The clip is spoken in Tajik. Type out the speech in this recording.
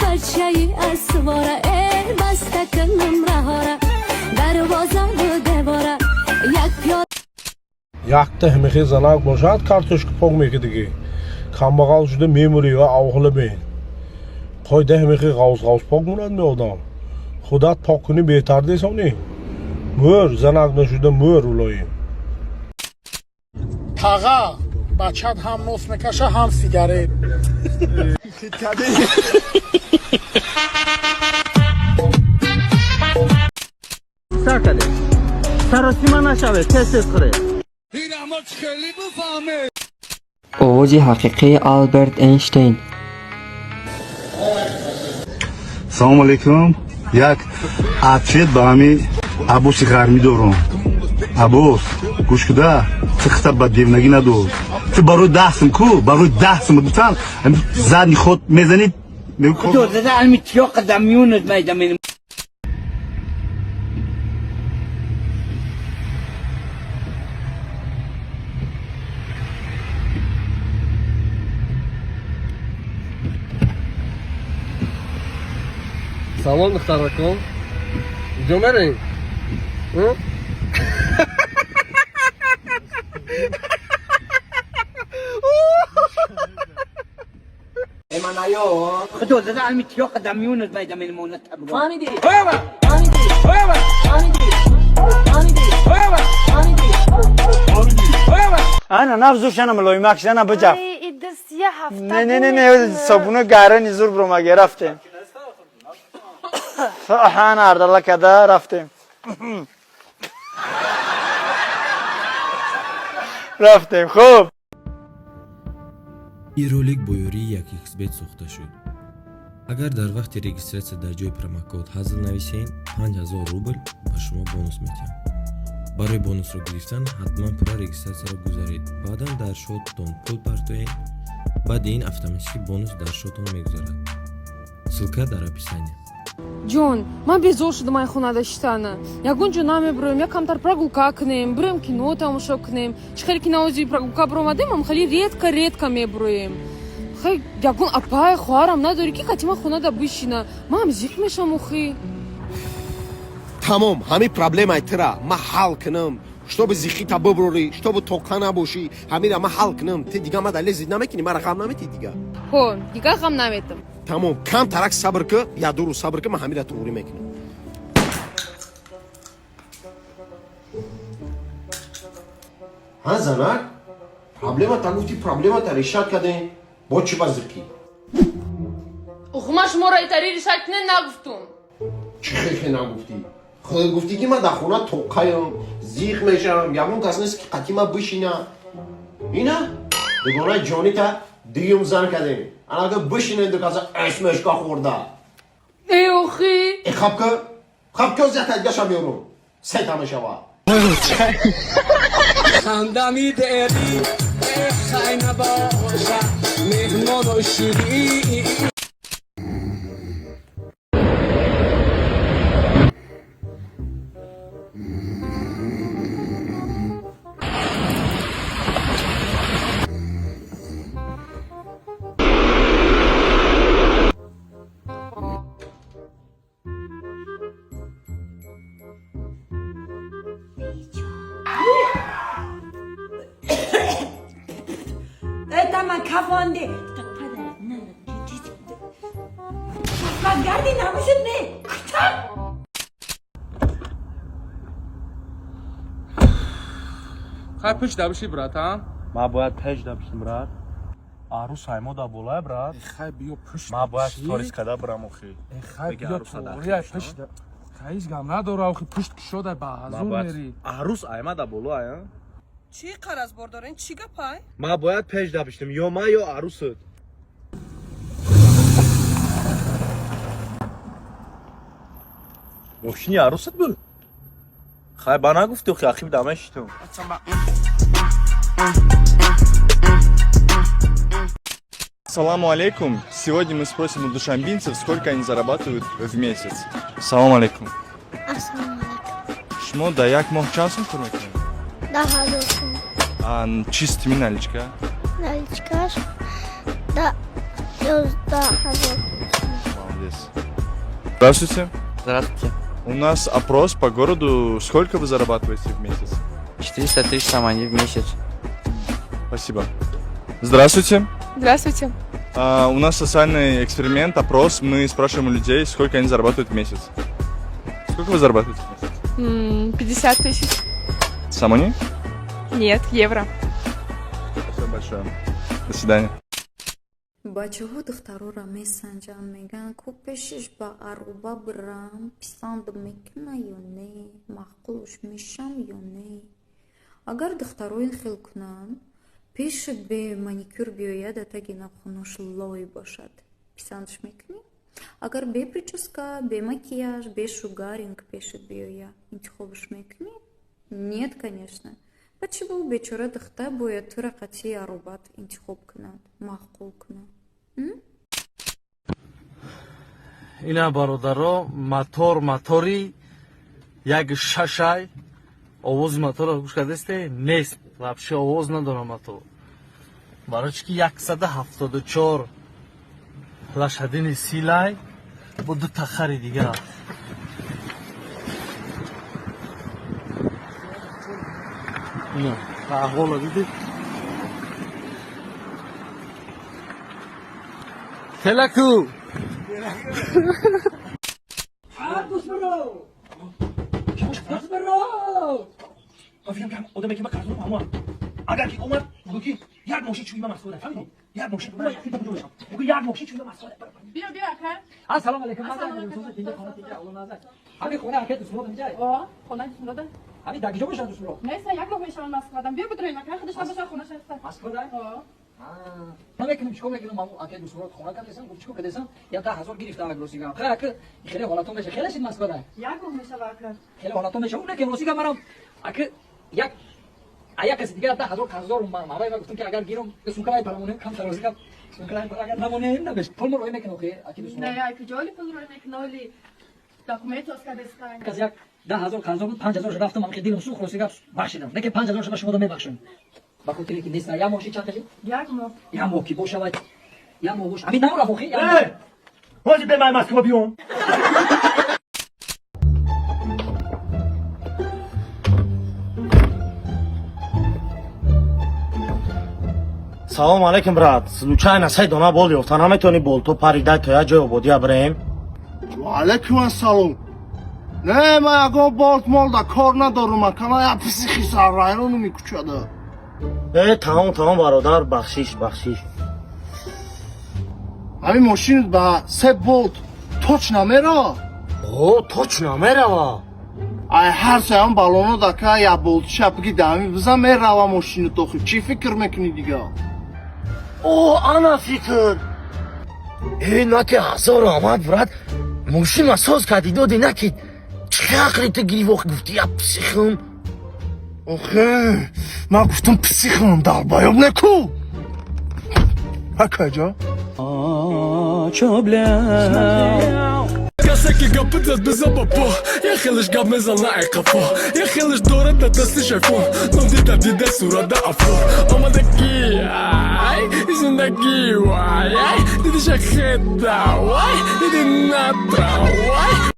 Бачаи асвора, э баста кунам раҳора, дарвозаду девора як пиёла. Якта ҳамихи занак бошад, картошка пок мекидиги. Камбағал шуда мемурӣ ва авҳола бин. Қойда ҳамихи ғавз ғавз пок мурад меодам. Худат пок кунӣ беҳтар десонӣ. Мӯр занак нашуда мӯр улоим. Таға, бачат ҳам нос мекаша, ҳам сигарет. Сар кардем, саросима нашавед, тез тез хӯред. Овози ҳақиқии Алберт Эйнштейн. Салому алейкум. Як ответ ба ҳами Аббоси Ғармӣ дорум. Аббос, гӯш куда, тихта ба девнагӣ надор. Ту барои 10 сум ку, барои 10 сум гуфтан, задний ход мезанӣ. То зада алми тиёқа да миёнат майда менам. Салом, духтаракон, куҷо мерем? Худо зада алми тиёқа да миёнат майда менам она табро. Фаҳмидӣ? Фаҳмидӣ? Фаҳмидӣ? Фаҳмидӣ? Фаҳмидӣ? Ана навзушана мулоимак шана биҷаф. Идис я ҳафта. Не, не, не, не, собуна гарани зур бромаге рафтем. Ана ардала када рафтем. Рафтем, хуб. Ин ролик бо ёрии 1xBet сохта шуд. Агар дар вақти регистрация дар ҷои промокод ҳазл нависед, 5000 рубл ба шумо бонус медиҳам. Барои бонусро гирифтан ҳатман пурра регистрация ро гузаред, баъдан дар счёт тон пул партоед. Баъди ин автоматически бонус дар счёт он мегузарад. Ссылка дар описание. Ҷон, ман безор шудам ай хонада шитана. Ягон ҷо намебироем, як камтар прогулка кунем, бироем, кино тамошо кунем. Чӣ хеле ки навози прогулка биромадем, ам хеле редко редко мебироем. Хай, ягон апай, хоҳарам надорӣ, ки катима хонада бишина? Ман зиқ мешам охи. Тамом, ҳамин проблемаи тира ман ҳал кунам, чтобы зихита биброрӣ, чтобы тоқа набошӣ. Ҳамира ман ҳал кунам, ти дига ма дале зид намекунӣ, мара ғам наметӣ дига. Ҳо, дига ғам наметам. Тамом, кам тарак сабр ки, я 2 рӯз сабр ки, ман ҳамира туғрӣ мекунам. Ҳа, занак, проблемата гуфти, проблемата решать кардем, бо чӣ ба зиқӣ? Охи, ман шуморо итари решать кунед нагуфтум. Чӣ хеле нагуфтӣ? Худат гуфтӣ, ки ман дар хона тоқаям, зиқ мешавам, ягон кас нест, ки қатӣ ман бишина. Ина дугонаи ҷонита дуюм зан кардем, анага бишинен, ду каса эсмешка хӯрда. Э, охи. Э, хаб ка, хаб ки, оз якта дигаша меёрум, сета мешава. Хандами дери хай набоша меҳмону ширӣ. Тама кафонди. Гарди намушуд, не кутам. Хай, пеш дабиши, братан. Ман бояд пеш дабишим, брат. Арӯс аймо да болай, брат. Хай, биё, пушт. Ман бояд сторис када бирам охи. Хай, биё, туғри пушт. Хай, ҳеҷ гам надора охи, пушт кушода ба ҳазур мери. Арӯс айма да болай, а? Чӣ қаразбор дорен, чӣ гапай? Ман бояд пеш дабиштим, ё ман, ё арӯсат. Мошини арӯсат буд? Хай, ба нагуфти охи, ахиб дамешитум. Саламу алейкум. Сегодня мы спросим у душанбинцев, сколько они зарабатывают в месяц. Салам алейкум. Ассалому алайкум. Шумо да як моҳ чанд сум кор мекунед? 10 000 сум. А чистыми, наличка? Наличка ш да 11 000. Молодец. Здравствуйте. Здравствуйте. У нас опрос по городу. Сколько вы зарабатываете в месяц? 400 тысяч сомони в месяц. Спасибо. Здравствуйте. Здравствуйте. У нас социальный эксперимент, опрос. Мы спрашиваем у людей, сколько они зарабатывают в месяц. Сколько вы зарабатываете в месяц? 50 тысяч. Сомони? Нет, евро. Спасибо большое. До свидания. Бачаҳо духтароро месанҷанд, мегӯянд, ку пешиш ба ароба бирам, писанд мекуна ё не, маъқулш мешам ё не. Агар духтаро ин хел кунанд, пешат бе маникюр биёяд, атаги нохунуш лой бошад, писандш мекунӣ? Агар бе прическа, бе макияж, бе шугаринг пешат биёяд, интихобш мекунӣ? Нет, конечно. Ба чӣ бо бечора духтар бояд тура қатъи аробат интихоб кунад, маъқул кунад? Ина, бародаро, мотор, мотори як шашай. Овози моторро гӯш кардесте? Нест, вообще овоз надора мотор. Барои чӣ ки 174 лошадиный силай бо ду тахари дигар. Ина аҳволо дидед. Телаку. Дӯстбаро, дӯстбаро, ман фикрам ки одаме ки ман қарздорам, ҳамон агар ки омад, бугӯ ки як мошин чӯи ман Москвада, фаҳмидӣ? Як мошин, бугӯ як мошин чӯи ман Москвада. Биё, биё, ака. Ассалому алайкум. Ҳамин хона ака Дӯстмурод инҷа? О, хонаи Дӯстмурода. Ҳамин дар киҷо бошад Дӯстмурод? Неста, як моҳ мешавам Москвадам. Биё, бидроем, ака, худаш набошад, хонааш ҳаста. Москвада? О. Ман мекунем, чикор мекунам, ман ака Дӯстмурод хона кардесам, гуфт, чикор кардесам, я 10,000 гирифтам, ак росигам. Хай, ака, хеле ҳолатон меша, хеле шид Москвада. Як моҳ мешава, ака. Хеле ҳолатон меша, уне ки росигам манам ака як а як каси дигар 10,000 қарздорум ман. Аввай ман гуфтам ки агар гирам, сумкалай парамонем, кам росигам, сумкалай агар намонем, набеш. Пул мо рӯй мекунам, охи, аки Дӯстмурод. Не, ай куҷоли пул рӯй мекуна, оли документ соз кардеста. Кас як 10,000 қарздор буд, 5,000 рафтам, ман дилам сӯхт, росигам бахшидам. Лекин 5,000 ба шумо мебахшам. Ба хотире ки нест, як моҳ чанд қаши? Як моҳ. Як моҳ ки бошавад, як моҳ бош. Ҳамин намурафт, охи. Ҳозир бе май Москва биём. Салом алейкум, брат. Случайно сай дона бол ёфта, наметавонӣ болто паридай то як ҷои ободия бирем? Ваалайкум ассалом. Не, ман ягон болт молда кор надорум, акама як психи саррайронуми кучада. Э, тамом, тамом, бародар, бахшиш, бахшиш. Ҳамин мошинат ба се болт точно мерава? О, точно мерава. Ай ҳар сеам баллоно дака як болтиша биги дами бизан, мерава мошинат. Охи, чӣ фикр мекунӣ дига? О, ана фикр. Э, на ки ҳазор раҳмат, брат. Мошина соз кардӣ, доди, на ки чӣ ақли ту гирифт, охи, гуфти я психам. Охе, ман гуфтам психам, долбоёб неку. Акаҷо. Касе ки гапи зад биза ба по, я хелеш гап мезана ай қафо, я хелеш дорад да дасти айфон, ном дида дида сурада афор омадаги, ай зиндагӣ, вай, ай диди шахеда, вай диди натра, вай.